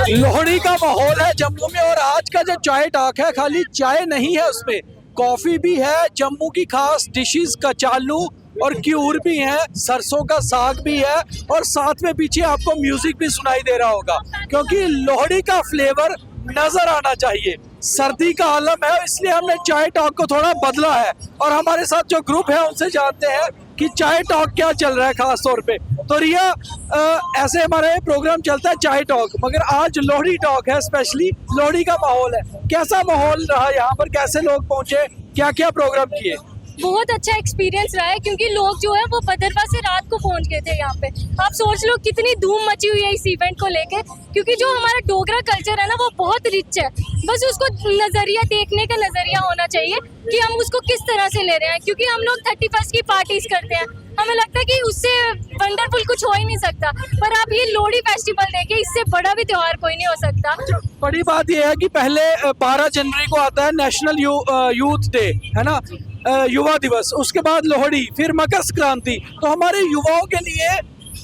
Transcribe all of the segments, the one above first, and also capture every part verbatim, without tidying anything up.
लोहड़ी का माहौल है जम्मू में। और आज का जो चाय टॉक है, खाली चाय नहीं है, उसमें कॉफी भी है, जम्मू की खास डिशेस, कचालू और घियूर भी हैं, सरसों का साग भी है, और साथ में पीछे आपको म्यूजिक भी सुनाई दे रहा होगा, क्योंकि लोहड़ी का फ्लेवर नजर आना चाहिए। सर्दी का आलम है, इसलिए हमने चाय टॉक को थोड़ा बदला है। और हमारे साथ जो ग्रुप है, उनसे जानते हैं कि चाय टॉक क्या चल रहा है खास तौर पे। तो रिया, अ, ऐसे हमारे प्रोग्राम चलता है चाय टॉक, मगर आज लोहड़ी टॉक है, स्पेशली लोहड़ी का माहौल है। कैसा माहौल रहा यहाँ पर, कैसे लोग पहुंचे, क्या क्या प्रोग्राम किए? बहुत अच्छा एक्सपीरियंस रहा है, क्योंकि लोग जो है वो भद्रवा से रात को पहुंच गए थे यहाँ पे। आप सोच लो कितनी धूम मची हुई है इस इवेंट को लेके, क्योंकि जो हमारा डोगरा कल्चर है ना, वो बहुत रिच है। बस उसको नजरिया, देखने का नजरिया होना चाहिए कि हम उसको किस तरह से ले रहे हैं, क्योंकि हम लोग थर्टी फर्स्ट की पार्टीज करते हैं, हमें लगता है कि उससे वंडरफुल कुछ हो ही नहीं सकता। पर आप ये लोहड़ी फेस्टिवल देखें, इससे बड़ा भी त्यौहार कोई नहीं हो सकता। बड़ी बात यह है कि पहले बारह जनवरी को आता है नेशनल यू, यूथ डे, है ना, अ, युवा दिवस, उसके बाद लोहड़ी, फिर मकर संक्रांति। तो हमारे युवाओं के लिए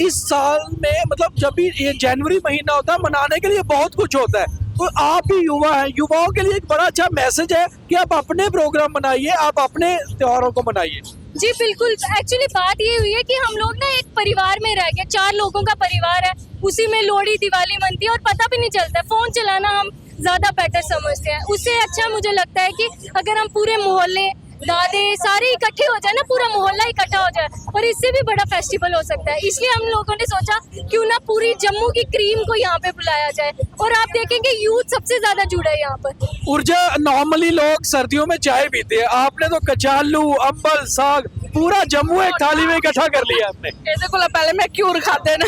इस साल में, मतलब, जब भी ये जनवरी महीना होता है, मनाने के लिए बहुत कुछ होता है। तो आप भी युवा हैं, युवाओं के लिए एक बड़ा अच्छा मैसेज है कि आप अपने प्रोग्राम बनाइए, आप अपने त्योहारों को मनाइए। जी बिल्कुल, एक्चुअली बात ये हुई है कि हम लोग ना एक परिवार में रह गए, चार लोगों का परिवार है, उसी में लोहड़ी दिवाली मनती है और पता भी नहीं चलता है। फोन चलाना हम ज्यादा बेटर समझते हैं, उससे अच्छा मुझे लगता है कि अगर हम पूरे मोहल्ले, दादे सारे इकट्ठे हो जाए ना, पूरा मोहल्ला इकट्ठा हो जाए, और इससे भी बड़ा फेस्टिवल हो सकता है। इसलिए हम लोगों ने सोचा क्यों ना पूरी जम्मू की क्रीम को यहाँ पे बुलाया जाए, और आप देखेंगे यूथ सबसे ज्यादा जुड़ा है यहाँ पर। ऊर्जा, नॉर्मली लोग सर्दियों में चाय पीते हैं, आपने तो कचालू, अंबल, साग, पूरा जम्मू एक थाली में इकट्ठा कर लिया आपने। ਇਹਦੇ ਕੋਲ ਪਹਿਲੇ ਮੈਂ ਘਿਊਰ ਖਾਦੇ ਨੇ।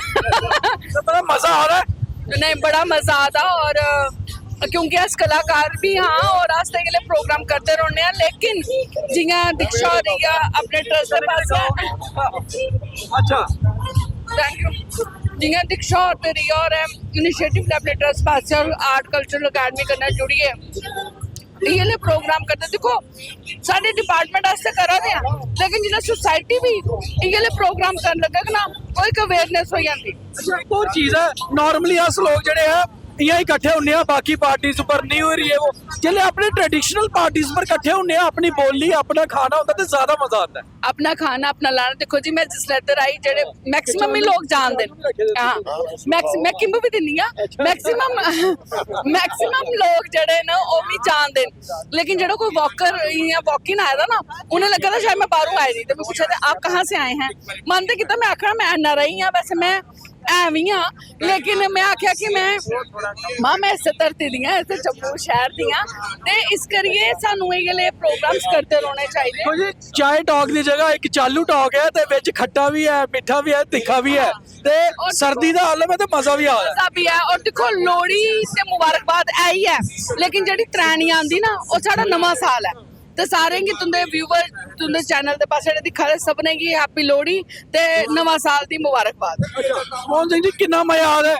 तो बड़ा मजा आ रहा है। ਨਹੀਂ, ਬੜਾ ਮਜ਼ਾ ਆਦਾ। ਔਰ ਕਿਉਂਕਿ ਅਸੀਂ ਕਲਾਕਾਰ ਵੀ ਹਾਂ ਔਰ ਅਸੀਂ ਇਹੋ ਜਿਹੇ ਪ੍ਰੋਗਰਾਮ ਕਰਦੇ ਰਹਿੰਦੇ ਆ, ਲੇਕਿਨ ਜਿਵੇਂ ਦਿਕਸ਼ਾ ਹੋ ਰਹੀ ਆ ਆਪਣੇ ਟਰਸਟ ਦੇ ਪਾਸੇ। अच्छा, ਥੈਂਕ ਯੂ। ਜਿਵੇਂ ਦਿਕਸ਼ਾ ਹੋ ਤੇ ਰਹੀ ਔਰ ਇਨੀਸ਼ੀਏਟਿਵ ਨੇ ਆਪਣੇ ਟਰਸਟ ਪਾਸੇ ਔਰ ਆਰਟ ਕਲਚਰਲ ਅਕੈਡਮੀ ਕਰਨਾ ਜੁੜੀਏ, ਇਹੋ ਜਿਹੇ ਪ੍ਰੋਗਰਾਮ ਕਰਦੇ। ਦੇਖੋ, ਸਾਡੇ ਡਿਪਾਰਟਮੈਂਟ ਵਾਸਤੇ ਕਰਾ ਦੇ ਆ, ਲੇਕਿਨ ਜਿਹੜਾ ਸੋਸਾਇਟੀ ਵੀ ਇਹੋ ਜਿਹੇ ਪ੍ਰੋਗਰਾਮ ਕਰਨ ਲੱਗੇ ਨਾ, ਉਹ ਇੱਕ ਅਵੇਅਰਨੈਸ ਹੋ ਜਾਂਦੀ। अच्छा, एक और चीज है, नॉर्मली अस लोग जेह्ड़े हैं, इ'यां इकट्ठे होन्ने आं बाकी पार्टीज उप्पर, न्यू ईयर, ये वो, जेल्लै अपने ट्रेडिशनल पार्टीज पर इकट्ठे होन्ने आं, अपनी बोली, अपना खाना होंदा, ते ज्यादा मजा आंदा ऐ। ਆਪਣਾ ਖਾਣਾ, ਆਪਣਾ ਲਾਣਾ। ਦੇਖੋ ਜੀ, ਮੈਂ ਜਿਸਲੇ ਇੱਧਰ ਆਈ, ਜਿਹੜੇ ਮੈਕਸਿਮਮ ਹੀ ਲੋਕ ਜਾਣਦੇ ਨੇ। ਹਾਂ, ਮੈਕਸ ਮੈਂ ਕਿੰਬੂ ਵੀ ਦਿੰਨੀ ਆ। ਮੈਕਸਿਮਮ, ਮੈਕਸਿਮਮ ਲੋਕ ਜਿਹੜੇ ਨੇ, ਉਹ ਵੀ ਜਾਣਦੇ ਨੇ, ਲੇਕਿਨ ਜਿਹੜਾ ਕੋਈ ਵਾਕਰ ਜਾਂ ਵਾਕ-ਇਨ ਆਇਆ ਦਾ ਨਾ, ਉਹਨੇ ਲੱਗਾ ਤਾਂ ਸ਼ਾਇਦ ਮੈਂ ਬਾਹਰੋਂ ਆਈ ਨਹੀਂ। ਤੇ ਮੈਂ ਪੁੱਛਿਆ, ਤੇ ਆਪ ਕਹਾਂ ਸੇ ਆਏ ਹੈ? ਮਨ ਤੇ ਕੀਤਾ ਮੈਂ ਆਖਣਾ ਮੈਂ ਐਨ ਆਰ ਆਈ ਆ, ਵੈਸੇ ਮੈਂ ਐ ਵੀ ਆ, ਲੇਕਿਨ ਮੈਂ ਆਖਿਆ ਕਿ ਮੈਂ ਮਾਂ, ਮੈਂ ਇਸੇ ਧਰਤੀ ਦੀ ਆ, ਇਸੇ ਜੰਮੂ ਸ਼ਹਿਰ ਦੀ ਆ। ਤੇ ਇਸ ਕਰੀਏ ਸਾਨੂੰ ਇਹ ਵਾਲੇ ਪ੍ਰੋਗਰਾਮਸ ਕਰਦੇ ਰਹਿਣੇ ਚਾਹੀਦੇ। ਦੇਖੋ ਜੀ, ਚਾਏ ਟਾਕ ਦੀ ਜਗ੍ਹਾ ਇੱਕ ਚਾਲੂ ਟਾਕ ਹੈ, ਤੇ ਵਿੱਚ ਖੱਟਾ ਵੀ ਹੈ, ਮਿੱਠਾ ਵੀ ਹੈ, ਤਿੱਖਾ ਵੀ ਹੈ, ਤੇ ਸਰਦੀ ਦਾ ਆਲਮ ਹੈ ਤੇ ਮਜ਼ਾ ਵੀ ਆ ਰਿਹਾ। ਮਜ਼ਾ ਵੀ ਹੈ। ਔਰ ਦੇਖੋ, ਲੋਹੜੀ ਤੇ ਮੁਬਾਰਕਬਾਦ ਐ ਹੀ ਹੈ, ਲੇਕਿਨ ਜਿਹੜੀ ਤ੍ਰੈਣੀ ਆਂਦੀ ਨਾ, ਉਹ ਸਾਡਾ ਨਵਾਂ ਸਾਲ ਹੈ। ਤੇ ਸਾਰੇ ਕੀ, तुं'दे व्यूअर, तुं'दे चैनल दे पासे जेह्ड़े दिक्खा दे, सभनें गी हैप्पी लोहड़ी ते नमां साल दी मुबारकबाद। मोहन सिंह जी, किन्ना मजा आ रहा है,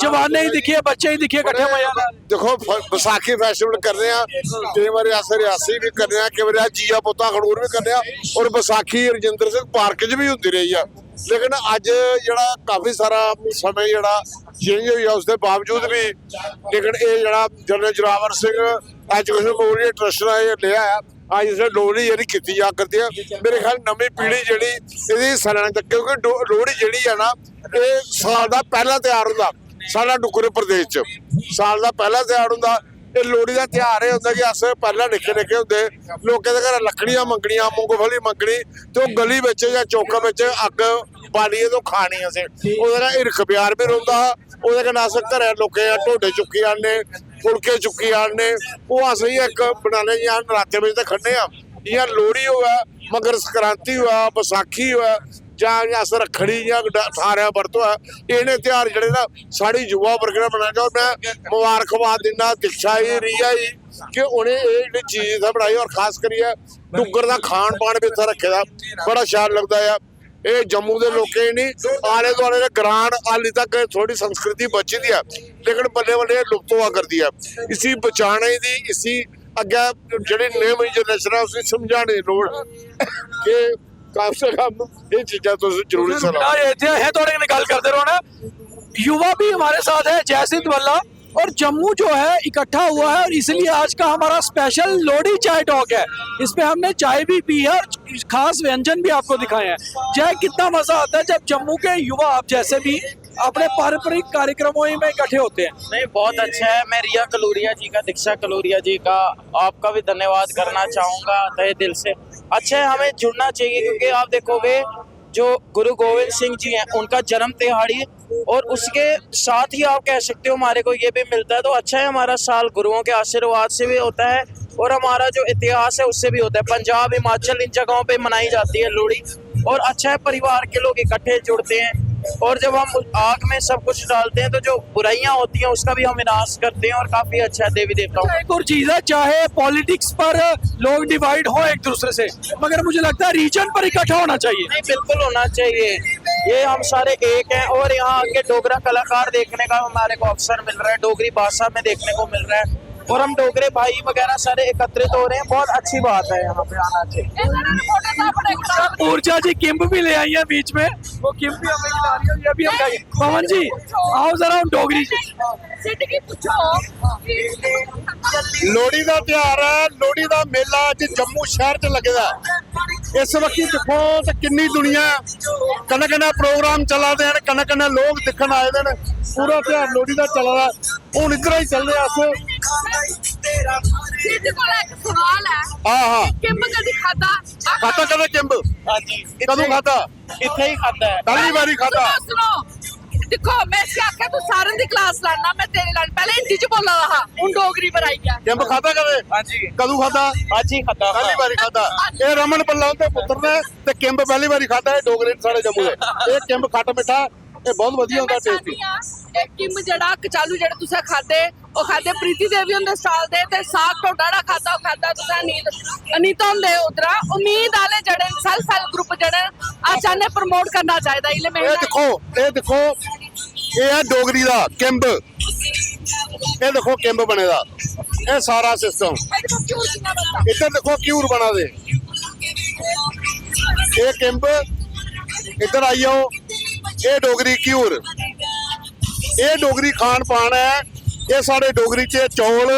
जवानें गी दिक्खियै, बच्चें गी दिक्खियै किट्ठे मजा आ रहा है। देखो, फ- बसाखी फैस्टिवल करने आं, केईं बारी अस रियासी बी करने आं, केईं बारी अस जीया पोता अखनूर बी करने आं, और बसाखी रजिंदर सिंह पार्क च बी होंदी रेही ऐ। लेकिन अज्ज जेह्ड़ा काफी सारा समें जेह्ड़ा चेंज होई गेआ, उसदे बावजूद बी लेकिन एह् जेह्ड़ा general Zorawar Singh education memorial trust ने एह् लेआ ऐ, अज्ज इसने डोगरी जेह्ड़ी कीती जा करदी ऐ। मेरे ख्याल नमीं पीढ़ी जेह्ड़ी एह्दी हिस्सा लैना चाहिदी, क्योंकि डो- लोहड़ी जेह्ड़ी ऐ ना, एह् साल दा पैह्ला त्यहार होंदा साढ़ा डुग्गर प्रदेश च, साल दा पैह्ला त्यहार होंदा। एह् लोहड़ी दा त्यहार एह् होंदा कि अस पैह्लें निक्के निक्के होंदे, लोकें दे घरा लकड़ियां मंगनियां, मुंगफली मंगनी, ते ओह् गली बिच जां चौका बिच अग्ग बालियै ते ओह् खानी असें। ओह्दे कन्नै हिरख प्यार बी रौंह्दा हा। ओह्दे कन्नै अस घरै लोकें दे ढोडे चुक्की आह्नने, फुलके चुक्की आह्नने, ओह् अस इ'यां इक बनाने, जि'यां नरातें बिच ते खन्ने आं, जि'यां लोहड़ी होऐ, मकर संक्रांति होऐ, बसाखी होऐ, जां इ'यां अस रक्खड़ी, जां ड- ठारें दा बर्त होऐ, एह् नेह् त्यहार जेह्ड़े ना, साढ़ी युवा वर्ग ने मनाना चाहिदा। और में मुबारकबाद दिन्ना दीक्षा गी, रिया गी, कि उ'नें एह् जेह्ड़ी चीज इत्थै बनाई, और खास करियै डुग्गर दा खान पान बी इत्थै रक्खे दा, बड़ा शैल लगदा ऐ। एह् जम्मू दे लोकें गी निं, आले दुआले दे ग्रां न, हाली तक थोड़ी संस्कृति बची दी ऐ, लेकिन बल्लें बल्लें एह् लुप्त होआ करदी ऐ। इसी बचाने दी, इसी अग्गें जेह्ड़ी नमीं जनरेशन ऐ, उसी समझाने दी लोड़ ऐ कि कम से कम एह् चीजां तुस जरूरी सनाओ। यार, इत्थै असें थुआढ़े कन्नै गल्ल करदे रौह्ना। युवा भी हमारे साथ है, जयसिंह दबल्ला, और जम्मू जो है इकट्ठा हुआ है, और इसलिए आज का हमारा स्पेशल लोहड़ी चाय टॉक है। इसमें हमने चाय भी पी है और खास व्यंजन भी आपको दिखाए हैं। जय, कितना मजा आता है जब जम्मू के युवा आप जैसे भी अपने पारंपरिक कार्यक्रमों में इकट्ठे होते हैं। नहीं, बहुत अच्छा है। मैं रिया कलूरिया जी का, दीक्षा कलूरिया जी का, आपका भी धन्यवाद करना चाहूँगा तहे दिल से। अच्छा है, हमें जुड़ना चाहिए, क्योंकि आप देखोगे जो गुरु गोविंद सिंह जी हैं, उनका जन्म दिहाड़ी, और उसके साथ ही आप कह सकते हो हमारे को ये भी मिलता है। तो अच्छा है, हमारा साल गुरुओं के आशीर्वाद से भी होता है और हमारा जो इतिहास है उससे भी होता है। पंजाब, हिमाचल, इन जगहों पे मनाई जाती है लोहड़ी, और अच्छा है, परिवार के लोग इकट्ठे जुड़ते हैं, और जब हम आग में सब कुछ डालते हैं तो जो बुराइयां होती हैं उसका भी हम विनाश करते हैं, और काफी अच्छा है देवी देवताओं का। एक और चीज है, चाहे पॉलिटिक्स पर लोग डिवाइड हो एक दूसरे से, मगर मुझे लगता है रीजन पर इकट्ठा होना चाहिए। नहीं, बिल्कुल होना चाहिए। ये हम सारे एक हैं, और यहाँ आके डोगरा कलाकार देखने का हमारे को अवसर मिल रहा है, डोगरी भाषा में देखने को मिल रहा है, और हम डोगरे भाई वगैरह सारे एकत्रित हो रहे हैं। बहुत अच्छी बात है, यहाँ पे आना चाहिए। ऊर्जा जी किंब भी ले आई है बीच में, वो किंब भी हमें खिला रही है, ये भी हम खाएंगे। पवन जी, आओ जरा हम डोगरी च। सिटी की पूछो। ਲੋਹੜੀ ਦਾ ਤਿਉਹਾਰ ਹੈ, ਲੋਹੜੀ ਦਾ ਮੇਲਾ ਅੱਜ ਜੰਮੂ ਸ਼ਹਿਰ 'ਚ ਲੱਗਦਾ। ਇਸ ਵਕਤ ਦੇਖੋ ਤੇ ਕਿੰਨੀ ਦੁਨੀਆ, ਕਨਕ ਕਨਕ ਪ੍ਰੋਗਰਾਮ ਚੱਲਦੇ ਹਨ, ਕਨਕ ਕਨਕ ਲੋਕ ਦੇਖਣ ਆਏ ਦੇ ਨੇ। ਪੂਰਾ ਤਿਉਹਾਰ ਲੋਹੜੀ ਦਾ ਚੱਲਦਾ। ਹੁਣ ਇੱਧਰ ਹੀ ਚੱਲਦੇ ਆ ਅਸੀਂ। सिटी को एक सवाल है। ਹਾਂ ਹਾਂ। किंब कदी खाता? खाता कदे किंब? ਹਾਂਜੀ। कदों खाता? ਇੱਥੇ ਹੀ ਖਾਂਦਾ ਹੈ। पहली बारी खाता। सुनो, सुनो। देखो, मैं इसके आख्या तू सारन दी क्लास लाना, मैं तेरे लान पहले हिंदी च बोला रहा, हूं डोगरी पर आई गया। किंब खाता कदे? ਹਾਂਜੀ। कदों खाता? ਅੱਜ ਹੀ ਖਾਂਦਾ। पहली बारी खाता। ਇਹ ਰਮਨ ਪੱਲਾ ਦੇ ਪੁੱਤਰ ਨੇ ਤੇ ਕਿੰਬ ਪਹਿਲੀ ਵਾਰੀ ਖਾਦਾ ਹੈ ਡੋਗਰੇ ਨੇ ਸਾਡੇ ਜੰਮੂ ਦੇ। ਇਹ ਕਿੰਬ ਖੱਟ ਮਿੱਠਾ, ਇਹ ਬਹੁਤ ਵਧੀਆ ਹੁੰਦਾ, ਟੇਸਟੀ। ਇਹ ਕਿੰਬ ਜਿਹੜਾ ਕਚਾਲੂ ਜਿਹੜਾ ਤੁਸੀਂ ਖਾਦੇ, ਉਹ ਖਾਦੇ ਪ੍ਰੀਤੀ ਦੇਵੀ ਹੁੰਦੇ ਸਟਾਲ ਦੇ, ਤੇ ਸਾਗ ਢੋਡਾ ਜਿਹੜਾ ਖਾਦਾ, ਉਹ ਖਾਦਾ ਤੁਸੀਂ ਅਨੀਤ, ਅਨੀਤਾ ਹੁੰਦੇ ਉਧਰ। ਉਮੀਦ ਵਾਲੇ ਜਿਹੜੇ ਸੈਲਫ ਹੈਲਪ ਗਰੁੱਪ ਜਿਹੜੇ ਆ, ਚਾਹਨੇ ਪ੍ਰਮੋਟ ਕਰਨਾ ਚਾਹੀਦਾ। ਇਲੇ ਮੈਂ ਇਹ ਦੇਖੋ, ਇਹ ਦੇਖੋ, ਇਹ ਹੈ ਡੋਗਰੀ ਦਾ ਕਿੰਬ। ਇਹ ਦੇਖੋ ਕਿੰਬ ਬਣੇ ਦਾ, ਇਹ ਸਾਰਾ ਸਿਸਟਮ। ਇੱਧਰ ਦੇਖੋ ਕਿਊਰ ਬਣਾ ਦੇ, ਇਹ ਕਿੰਬ। ਇੱਧਰ ਆਈ ਆਓ, ਇਹ ਡੋਗਰੀ ਕਿਊਰ, ਇਹ ਡੋਗਰੀ ਖਾਣ ਪਾਣ ਹੈ। ਇਹ ਸਾਡੇ ਡੋਗਰੀ ਚ ਚੌਲ,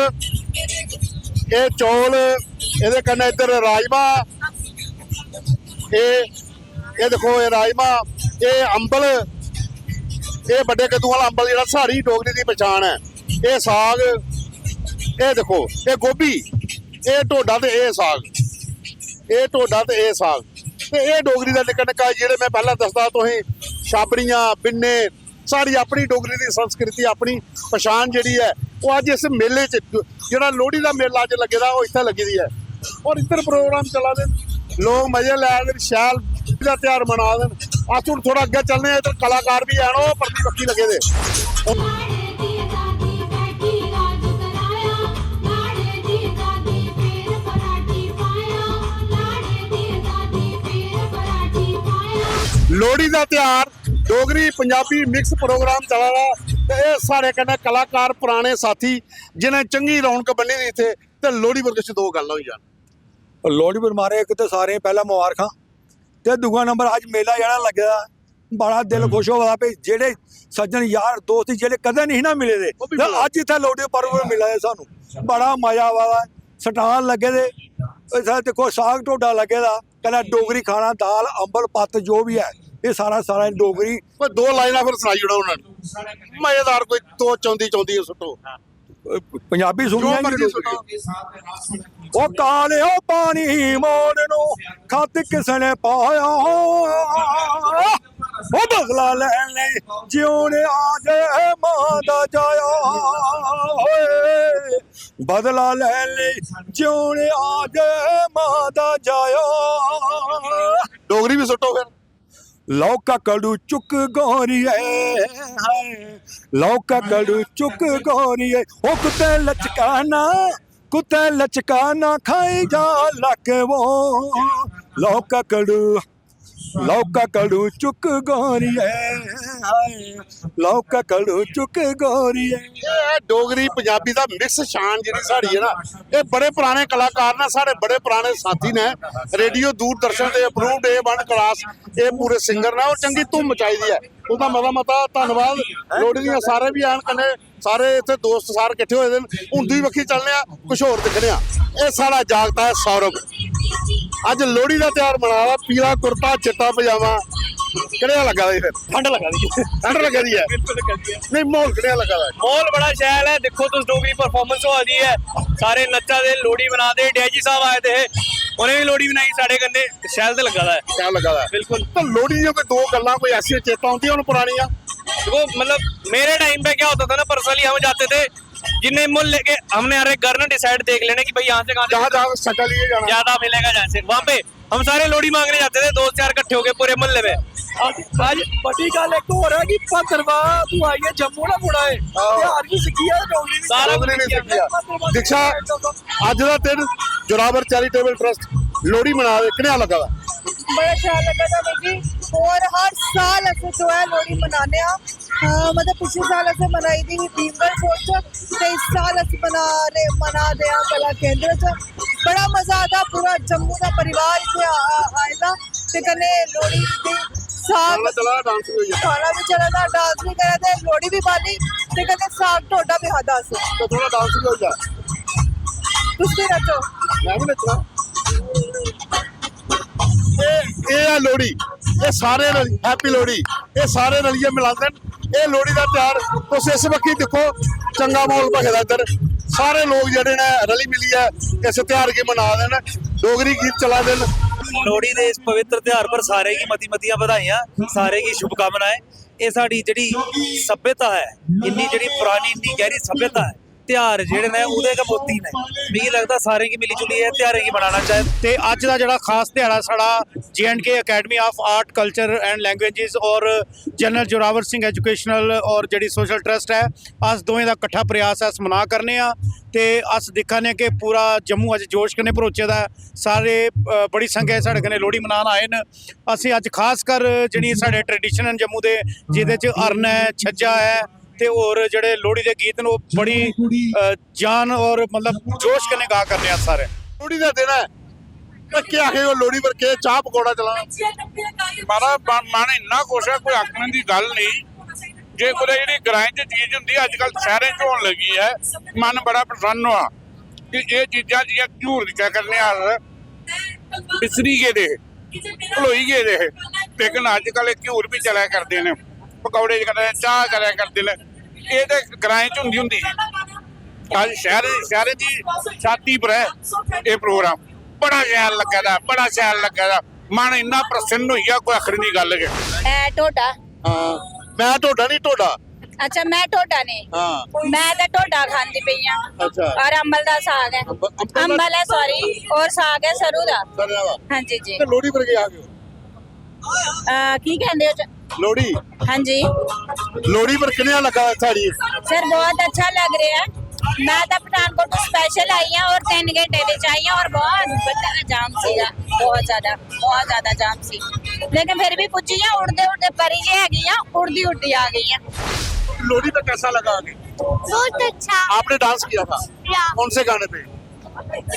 ਇਹ ਚੌਲ, ਇਹਦੇ ਕਨੇ ਇੱਧਰ ਰਾਜਮਾ, ਇਹ ਇਹ ਦੇਖੋ, ਇਹ ਰਾਜਮਾ, ਇਹ ਅੰਬਲ, ਇਹ ਵੱਡੇ ਕੱਦੂ ਵਾਲਾ ਅੰਬਲ ਜਿਹੜਾ ਸਾਰੀ ਡੋਗਰੀ ਦੀ ਪਛਾਣ ਹੈ। ਇਹ ਸਾਗ, ਇਹ ਦੇਖੋ, ਇਹ ਗੋਭੀ, ਇਹ ਢੋਡਾ ਤੇ ਇਹ ਸਾਗ, ਇਹ ਢੋਡਾ ਤੇ ਇਹ ਸਾਗ। ਤੇ ਇਹ ਡੋਗਰੀ ਦਾ ਨਿੱਕਾ ਨਿੱਕਾ, ਜਿਹੜੇ ਮੈਂ ਪਹਿਲਾਂ ਦੱਸਦਾ ਤੁਸੀਂ, ਛਾਬੜੀਆਂ, ਬਿੰਨੇ, ਸਾਡੀ ਆਪਣੀ ਡੋਗਰੀ ਦੀ ਸੰਸਕ੍ਰਿਤੀ, ਆਪਣੀ ਪਛਾਣ ਜਿਹੜੀ ਹੈ, ਉਹ ਅੱਜ ਇਸ ਮੇਲੇ 'ਚ, ਜਿਹੜਾ ਲੋਹੜੀ ਦਾ ਮੇਲਾ ਅੱਜ ਲੱਗੇ ਦਾ, ਉਹ ਇੱਥੇ ਲੱਗੀ ਦੀ ਹੈ। ਔਰ ਇੱਧਰ ਪ੍ਰੋਗਰਾਮ ਚੱਲਾ ਦੇ, ਲੋਕ ਮਜ਼ੇ ਲੈ ਰਹੇ ਨੇ, ਸ਼ੈਲ ਦਾ ਤਿਉਹਾਰ ਮਨਾ ਰਹੇ ਨੇ। ਅਸੀਂ ਹੁਣ ਥੋੜਾ ਅੱਗੇ ਚੱਲਦੇ ਆ, ਇੱਧਰ ਕਲਾਕਾਰ ਵੀ ਆਣ, ਉਹ ਪਰਲੀ ਪੱਖੀ ਲੱਗੇ ਦੇ। ਲਾੜੇ ਦੀ ਦਾਦੀ ਬੈਠੀ ਰਾਜ ਕਰਾਇਆ, ਲਾੜੇ ਦੀ ਦਾਦੀ ਫੇਰ ਪਰਾਠੀ ਪਾਇਆ, ਲਾੜੇ ਦੀ ਦਾਦੀ ਫੇਰ ਪਰਾਠੀ ਪਾਇਆ। ਲੋਹੜੀ ਦਾ ਤਿਉਹਾਰ, ਡੋਗਰੀ ਪੰਜਾਬੀ ਮਿਕਸ ਪ੍ਰੋਗਰਾਮ ਚੱਲਾ ਰਿਹਾ, ਤੇ ਇਹ ਸਾਡੇ ਕਨੇ ਕਲਾਕਾਰ, ਪੁਰਾਣੇ ਸਾਥੀ, ਜਿਨ੍ਹਾਂ ਚੰਗੀ ਰੌਣਕ ਬੰਨੀ ਦੀ ਇੱਥੇ, ਤੇ ਲੋਹੜੀ ਵਰਗੇ ਚ ਦੋ ਗੱਲਾਂ ਹੋਈ ਜਾਣ। ਲੋਹੜੀ ਪਰ ਮਾਰੇ, ਇੱਕ ਤੇ ਸਾਰੇ ਪਹਿਲਾਂ ਮੁਬਾਰਕਾਂ, ਤੇ ਦੂਜਾ ਨੰਬਰ ਅੱਜ ਮੇਲਾ ਜਿਹੜਾ ਲੱਗਿਆ, ਬੜਾ ਦਿਲ ਖੁਸ਼ ਹੋਇਆ ਵੀ ਜਿਹੜੇ ਸੱਜਣ ਯਾਰ ਦੋਸਤ ਜਿਹੜੇ ਕਦੇ ਨਹੀਂ ਨਾ ਮਿਲੇ ਦੇ, ਉਹ ਵੀ ਤੇ ਮਿਲੇ। ਅੱਜ ਇੱਥੇ ਲੋਹੜੀ ਪਰਵ ਮਿਲਿਆ ਹੈ ਸਾਨੂੰ, ਬੜਾ ਮਜ਼ਾ ਆਵਾ। ਸਟਾਲ ਲੱਗੇ ਦੇ, ਇੱਥੇ ਦੇਖੋ ਸਾਗ ਢੋਡਾ ਲੱਗੇ ਦਾ, ਕਲਾ ਡੋਗਰੀ ਖਾਣਾ, ਦਾਲ, ਅੰਬਲ, ਪੱਤ, ਜੋ ਵੀ ਹੈ, ਇਹ ਸਾਰਾ ਸਾਰਾ ਡੋਗਰੀ। ਕੋਈ ਦੋ ਲਾਈਨਾਂ ਫਿਰ ਸੁਣਾਈ ਜਣਾ ਉਹਨਾਂ ਨੂੰ, ਮਜ਼ੇਦਾਰ, ਕੋਈ ਦੋ ਚੌਂਦੀ ਚੌਂਦੀ ਸੁੱਟੋ। ਅਹ, ਪੰਜਾਬੀ ਜੋ ਸੁਣੀਆਂ ਮਰਜ਼ੀ ਜੀ। ਸੁੱਟੋ। ਉਹ ਕਾਲਿਓ ਪਾਣੀ ਮੋੜ ਨੂੰ, ਖੱਤ ਕਿਸ ਨੇ ਪਾਇਆ? ਉਹ ਬਦਲਾ ਲੈਣ ਲਈ ਜਿਉਣ ਆ ਜੇ, ਮਾਂ ਦਾ ਜਾਇਆ ਹੋਏ, ਬਦਲਾ ਲੈਣ ਲਈ ਜਿਉਣ ਆ ਜੇ, ਮਾਂ ਦਾ ਜਾਇਆ। ਡੋਗਰੀ ਵੀ ਸੁੱਟੋ ਫਿਰ। ਲਓ ਕਕੜੂ ਚੁੱਕ ਗੋਰੀਏ, ਹਾਏ, ਲਓ ਕਕੜੂ ਚੁੱਕ ਗੋਰੀਏ। ਉਹ ਕੁੱਤੇ ਲਚਕਾਣਾ, ਕੁੱਤੇ ਲਚਕਾਣਾ, ਖਾਈ ਜਾ ਲੱਕ ਵੋ। ਲਓ ਕਕੜੂ, ਲਓ ਕਕੜੂ ਚੁੱਕ ਗੋਰੀਏ, ਹਾਏ, ਲਓ ਕਕੜੂ ਚੁੱਕ ਗੋਰੀਏ। ਇਹ ਹੈ ਡੋਗਰੀ ਪੰਜਾਬੀ ਦਾ ਮਿਕਸ ਸ਼ਾਨ, ਜਿਹੜੀ ਸਾਡੀ ਹੈ ਨਾ, ਇਹ ਬੜੇ ਪੁਰਾਣੇ ਕਲਾਕਾਰ ਨੇ, ਸਾਡੇ ਬੜੇ ਪੁਰਾਣੇ ਸਾਥੀ ਨੇ, ਰੇਡੀਓ ਦੂਰਦਰਸ਼ਨ ਦੇ ਅਪਰੂਵਡ ਏ ਵਨ ਕਲਾਸ, ਇਹ ਪੂਰੇ ਸਿੰਗਰ ਨੇ, ਔਰ ਚੰਗੀ ਧੁੰਮ ਮਚਾਈ ਦੀ ਹੈ। ਉਹਦਾ ਮਤਾ ਮਤਾ ਧੰਨਵਾਦ। ਲੋਹੜੀ ਦੀਆਂ ਸਾਰੇ ਵੀ ਆਣ ਕਨੇ सारे इत्थै दोस्त सार किट्ठे होए दे न। हून दूई बक्खी चलने आं, कुछ होर दिक्खने आं। एह् साढ़ा जागत ऐ सौरभ, अज्ज लोह्ड़ी दा ध्यार मना दा। पीला कुर्ता, चिट्टा पजामा, कनेहा लग्गा दा जी फिर? ठंड लग्गा दी ऐ। ठंड लग्गा दी ऐ? बिल्कुल लग्गा दी ऐ। नेईं, म्हौल कनेहा लग्गा दा ऐ? म्हौल बड़ा शैल ऐ। दिक्खो तुस, डोगरी परफार्मेंस होआ दी ऐ, सारे नच्चा दे, लोह्ड़ी मना दे। डीआईजी साहब आए दे हे, उ'नें बी लोह्ड़ी मनाई साढ़े कन्नै। शैल ते लग्गा दा ऐ। शैल लग्गा दा ऐ। बिल्कुल। तो लोह्ड़ी दियां कोई दो गल्लां कोई ऐसियां चेता औंदियां होन परानियां? देखो, मतलब, मेरे टाइम पे क्या होता था ना, पर्सनली हम जाते थे, जिन्ने मोहल्ले के, हमने हर एक घर ना डिसाइड देख लेने कि भाई यहाँ से कहाँ से जहाँ जहाँ सजा लिए जाना। ज्यादा मिलेगा, जैसे वहाँ पे हम सारे लोहड़ी मांगने जाते थे, दोस्त यार इकट्ठे होके पूरे मोहल्ले में। ਅੱਜ ਅੱਜ ਵੱਡੀ ਗੱਲ ਇੱਕ ਹੋਰ ਹੈ ਕਿ ਭਦਰਵਾ ਤੂੰ ਆਈ ਹੈ, ਜੰਮੂ ਦਾ ਮੁੰਡਾ ਹੈ। ਆਹੋ। ਬਿਹਾਰ ਵੀ ਸਿੱਖੀ ਹੈ, ਡੋਗਰੀ ਵੀ सारा कुछ सीखी है। दीक्षा, अज्ज दा दिन जोरावर चैरिटेबल ट्रस्ट लोहड़ी मना दे, कनेहा लग्गा दा? बड़ा शैल लग्गा दा मिगी। और हर साल अस जो है लोहड़ी मनाने आं। अ, मतलब पिछले साल असें मनाई दी ही भीमगढ़ फोर्ट च, ते इस साल अस मना रहे मना दे आं कला केंद्र च। बड़ा मजा आता, पूरा जम्मू दा परिवार इत्थै आ- आ- आए दा, ते कन्नै लोहड़ी दी साग चला चला डांस भी होई जा। खाना भी चला दा, डांस भी करा दे, लोहड़ी भी बाली, ते कन्नै साग ढोडा भी खादा असें। तो थोड़ा डांस भी होई जा। तुस भी नच्चो। मैं भी नच्चना। एह् एह् ऐ लोहड़ी, एह् सारे रली, हैप्पी लोहड़ी। एह् सारे रलियै मनांदे न एह् लोहड़ी दा ध्यार। तुस इस बक्खी दिक्खो, चंगा म्हौल भखे दा इद्धर। सारे लोक जेह्ड़े न रली मिलियै इस ध्यार गी मना दे न। डोगरी गीत चला दे न। लोहड़ी दे इस पवित्र ध्यार पर सारें गी मती मतियां बधाइयां, सारें गी शुभकामनाएं। एह् साढ़ी जेह्ड़ी सभ्यता ऐ, इन्नी जेह्ड़ी परानी, इन्नी गैह्री सभ्यता ऐ, ध्यार जेह्ड़े न ओह्दे गै मोती न। मिगी लगदा सारें गी मिली जुलियै ध्यारें गी मनाना चाहिदा। ते अज्ज दा जेह्ड़ा खास ध्याड़ा साढ़ा जे and K academy of art, culture and languages और जनरल जोरावर सिंह एजुकेशनल और जेह्ड़ी सोशल ट्रस्ट ऐ, अस दोवें दा कट्ठा प्रयास ऐ, अस मना करने आं। ते अस दिक्खा ने कि पूरा जम्मू अज्ज जोश कन्नै भरोचे दा ऐ। सारे अ, बड़ी संख्या च साढ़े कन्नै लोहड़ी मनान आए न। असें अज्ज खास कर जेह्ड़ियां साढ़े ट्रेडिशन न जम्मू दे, जेह्दे च हरण ऐ, छज्जा ऐ, ते होर जेह्ड़े लोहड़ी दे गीत न, ओह् बड़ी अ, जान और मतलब जोश कन्नै गा करने अस सारे। लोहड़ी दा दिन ऐ, ते केह् आखगे ओ लोहड़ी पर, केह् चाह् पकौड़ा चला दा? महाराज, मन- मन इन्ना खुश ऐ, कोई आखने दी गल्ल नेईं। जे कुतै जेह्ड़ी ग्राएं च चीज होंदी, अज्जकल शैह्रें च होन लगी ऐ। मन बड़ा प्रसन्न होआ कि एह् चीजां जि'यां घ्यूर दिक्खा करने अस, बिसरी गेदे हे, भलोई गेदे हे, लेकिन अज्जकल एह् घ्यूर बी चलै करदे न, पकौड़े करै, चाह् करै करदे न। एह् ते ग्राएं च होंदी होंदी ही, अज्ज शैह्रें शैह्रें दी छाती पर ऐ एह् प्रोग्राम। बड़ा शैल लग्गा दा, बड़ा शैल लग्गा दा, मन इन्ना प्रसन्न होई गेआ, कोई आखने दी गल्ल गै। ऐ ढोडा। हां, मैं ढोडा नहीं, ढोडा। अच्छा, मैं ढोडा नहीं। हां। मैं ते ढोडा खांदी पई आं। अच्छा। और अंबल दा साग है। अंब- अंबल दा- अंबल है, सॉरी, और साग है सरू दा। सरू दा। हाँ जी जी। ते लोहड़ी पर केह् आखगे? आ, की कहंदे हो च- लोहड़ी। हाँ जी। लोहड़ी पर कनेहा लग्गा दा साढ़ी? सर, बहुत अच्छा लग रहा है। मैं तो पठानकोट स्पेशल आई हूँ और तीन घंटे विच आई हूँ और बहुत बड़ा जाम सीगा, बहुत ज्यादा, बहुत ज्यादा जाम सी। लेकिन फिर भी पुज्जी गई, उड़दे उड़दे परी गै हैगी आ, उड़दी उड़दी आ गई आ। लोहड़ी पर कैसा लगा आके? बहुत अच्छा। आपने डांस किया था? या कौन से गाने पे?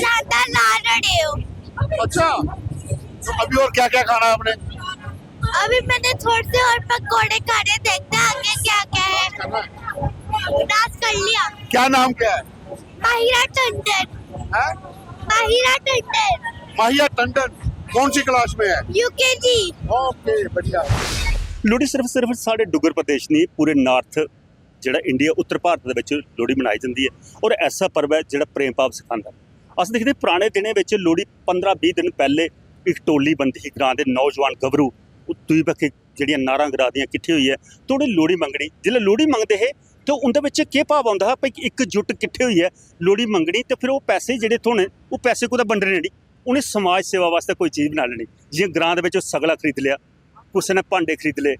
राधा ला रड़े हो। अच्छा, तो अभी और क्या क्या खाना है आपने? अभी मैंने थोड़े से और पकोड़े खाने, देखते हैं आगे क्या क्या है। डांस कर लिया। क्या नाम क्या है? माहिरा टंडन। हैं? माहिरा टंडन। माहिया टंडन कौन सी क्लास में है? यूकेजी। ओके, बढ़िया। लोहड़ी सिर्फ सिर्फ साढ़े डुग्गर प्रदेश नहीं, पूरे नार्थ, जेह्ड़ा इंडिया, उत्तर भारत दे बिच लोहड़ी मनाई जंदी ऐ। और ऐसा पर्व ऐ जेह्ड़ा प्रेम भाव सखांदा। अस दिखदे पराने दिनें बिच लोहड़ी पंदरां बीह् दिन पैह्ले इक टोली बनदी ही, ग्रां दे नौजवान गभरू, ओह् दूई बक्खी जेह्ड़ियां नारां गरा दियां किट्ठे होइयै ते उ'नें लोहड़ी मंगनी। जिसलै लोहड़ी मंगदे हे ते उं'दे बिच केह् भाव औंदा हा भई इकजुट किट्ठे होइयै लोहड़ी मंगनी ते फिर ओह् पैसे जेह्ड़े थ्होने, ओह् पैसे कुतै बंडने नेईं, उ'नें समाज सेवा वास्तै कोई चीज बनाई लैनी। जि'यां ग्रां दे बिच ओह् सगला खरीद लेआ, कुसै ने भांडे खरीद ले,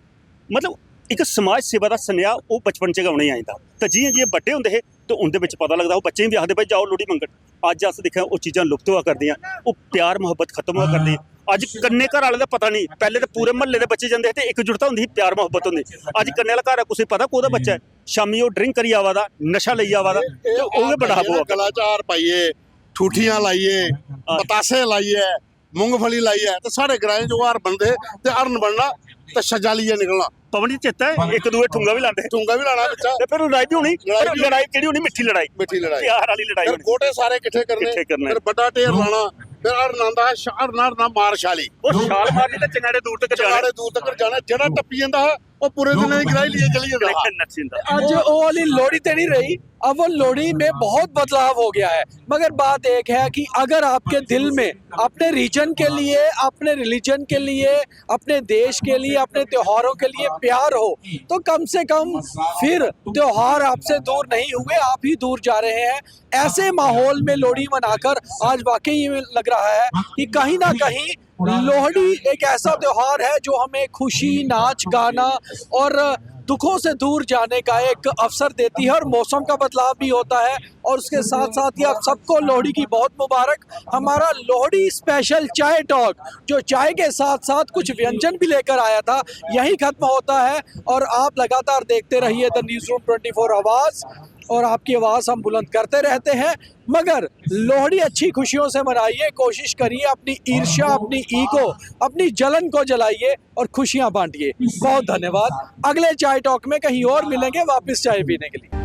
मतलब इक समाज सेवा दा सनेहा ओह् बचपन च गै उ'नेंगी आई जंदा। ते जि'यां जि'यां बड्डे होंदे हे ते उं'दे बिच पता लगदा, ओह् बच्चें गी बी आखदे, "भाई जाओ लोहड़ी मंगन।" अज्ज अस दिक्खा ओह् चीजां लुप्त होआ करदियां, ओह् प्यार मुहब्बत खत्म होआ करदी। अज्ज कन्नै घर आह्लें दा पता नेईं, पैह्लें ते पूरे म्हल्ले दे बच्चे जंदे हे ते इकजुटता होंदी ही, प्यार मुहब्बत होंदी। अज्ज कन्नै आह्ला घर ऐ, कुसै गी पता कोह्दा बच्चा ऐ, शामीं ओह् ड्रिंक करियै आवा दा, नशा लेइयै आवा दा, ते ओह् गै बड़ा हां। गला च हार पाइयै, ठूठियां लाइयै, पतासे लाइयै, मूंगफली लाइयै, ते साढ़े ग्राएं च ओह् हार बनदे हे ते हरण बनना ते छज्जा लेइयै निकलना। पवन जी, चेता है, एक दूए ठुंगा भी लांदे हे। ठुंगा भी लाना बिच्चा। ते फिर लड़ाई भी होनी। लड़ाई पर भी लड़ाई केड़ी होनी? मिट्ठी लड़ाई। मिट्ठी लड़ाई। प्यार वाली लड़ाई फिर होनी। गोटे सारे किट्ठे करने, किट्ठे करने। फिर बड़ा ढेर लाना, फिर हर नांदा, हर नार ना मार छाली। ਉਹ ਛਾਲ ਮਾਰਨੀ ਤੇ ਚੰਗਾੜੇ ਦੂਰ ਤੱਕ ਜਾਣਾ। ਚੰਗਾੜੇ ਦੂਰ ਤੱਕ ਜਾਣਾ, ਜਿਹੜਾ ਟੱਪੀ ਜਾਂਦਾ, ਉਹ ਪੂਰੇ ਦਿਨ ਦੀ ਗਰਾਈ ਲਈ ਚਲੀ ਜਾਂਦਾ। ਨੱਚਿੰਦਾ। ਅੱਜ ਉਹ ਵਾਲੀ ਲੋਹੜੀ ਤੇ ਨਹੀਂ ਰਹੀ। अब वो लोहड़ी में बहुत बदलाव हो गया है, मगर बात एक है कि अगर आपके दिल में अपने रीजन के लिए, अपने रिलीजन के लिए, अपने देश के लिए, अपने त्योहारों के लिए प्यार हो, तो कम से कम फिर त्योहार आपसे दूर नहीं हुए, आप ही दूर जा रहे हैं। ऐसे माहौल में लोहड़ी मनाकर आज वाकई ये लग रहा है कि कहीं ना कहीं लोहड़ी एक ऐसा त्योहार है जो हमें खुशी, नाच गाना और दुखों से दूर जाने का एक अवसर देती है। और मौसम का बदलाव भी होता है, और उसके साथ साथ ही आप सबको लोहड़ी की बहुत मुबारक। हमारा लोहड़ी स्पेशल चाय टॉक, जो चाय के साथ साथ कुछ व्यंजन भी लेकर आया था, यहीं खत्म होता है। और आप लगातार देखते रहिए the news room twenty four आवाज़, और आपकी आवाज़ हम बुलंद करते रहते हैं। मगर लोहड़ी अच्छी खुशियों से मनाइए, कोशिश करिए अपनी ईर्ष्या, अपनी ईगो, अपनी जलन को जलाइए और खुशियां बांटिए। बहुत धन्यवाद। अगले चाय टॉक में कहीं और मिलेंगे वापस चाय पीने के लिए।